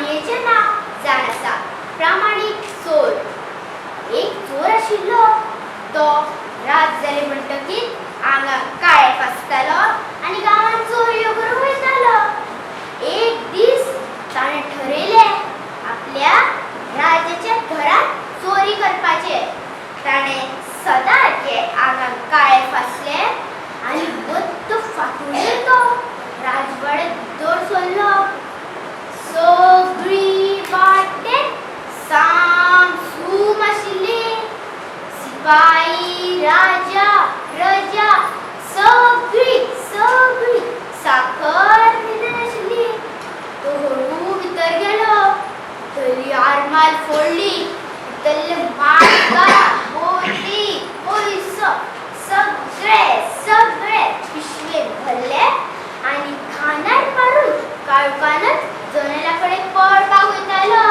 काणयेचें नांव जावन आसा प्रामाणीक चोर. एक चोर आशिल्लो. तो रात जाली म्हणटकीर आंगाक काळें फासतालो आनी गांवांत चोरयो करूंक वयतालो. एक दीस ताणें ठरयलें आपल्या राजाच्या घरांत चोरी करपाचें. ताणें सदांचें आंगाक काळें फासलें आनी बद्द फांतोडेर तो राजवाड्यांत भितर सरलो. सगळी वाटेत सामसूम आशिल्ली. शिपाई, राजा, प्रजा सगळी सगळी साकर न्हिदेन आशिल्ली. तो हळू भितर गेलो. भितरली आरमार फोडली. भितरले माणकां, मोती, पयसो सगळे सगळे पिशवेन भरले आनी खांदार मारून काळखानच जनेला कडेन पळपाक वयतालो.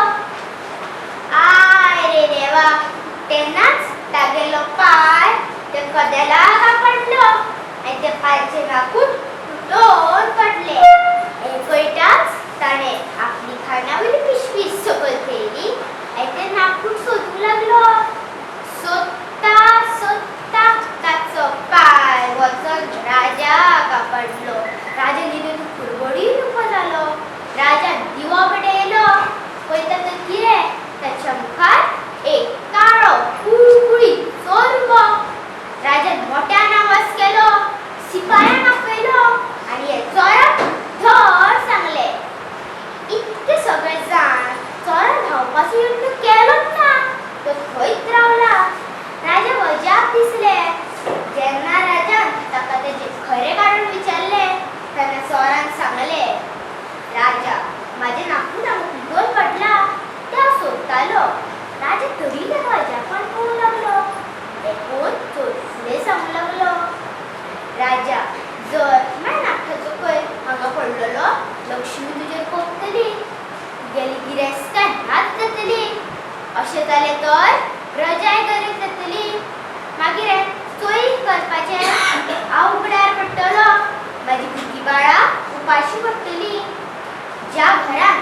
I रे देवा, तेन्नाच तागेलो पांय त्या कदेलाक आपटलो आनी त्या पांयचें नाकूट तुटोन पडलें. हें कळटाच ताणें आपली खांदावयली पिशवी सकयल थेयली आनी तें नाकूट सोदूंक लागलो. सोदता सोदता ताचो पांय वचोन राजाक आपटलो. राजा न्हिदेन फुरबडीन उबो जालो. राजान दिवो पेटयलो. पळयता तर कितें, ताच्या मुखार एक काळो कुळकुळीत चोर उबो. राजान मोठ्यान आवाज केलो, शिपायांक आपयलो आनी हे चोराक धर सांगलें. इतके सगळे जाण चोरान धांवपाचो यत्न केलोच ना. तो थंयच रावला. राजाक अजाप दिसलें. जेन्ना राजान ताका तेजें खरें कारण विचारलें तेन्ना चोरान सांगलें, राजा, म्हाजें नाकूट हांगा तुटोन पडलां तें हांव सोदतालो. राजा तरी ताका अजापान पळोवंक लागलो. हें पळोवन चोर फुडें सांगूंक लागलो, राजा, जर म्हाज्या नाखटाचो कोयर हांगा पडलेलो, लक्ष्मी तुजेर कोपतली, तुगेली गिरेस्तकाय नाच जातली. अशें जालें तर प्रजाय गरीब जातली. मागीर हें चोरी करपाचें हांव उगड्यार पडटलो. म्हाजी भुरगीं बाळां उपाशी पडटलीं. ज्या घरांत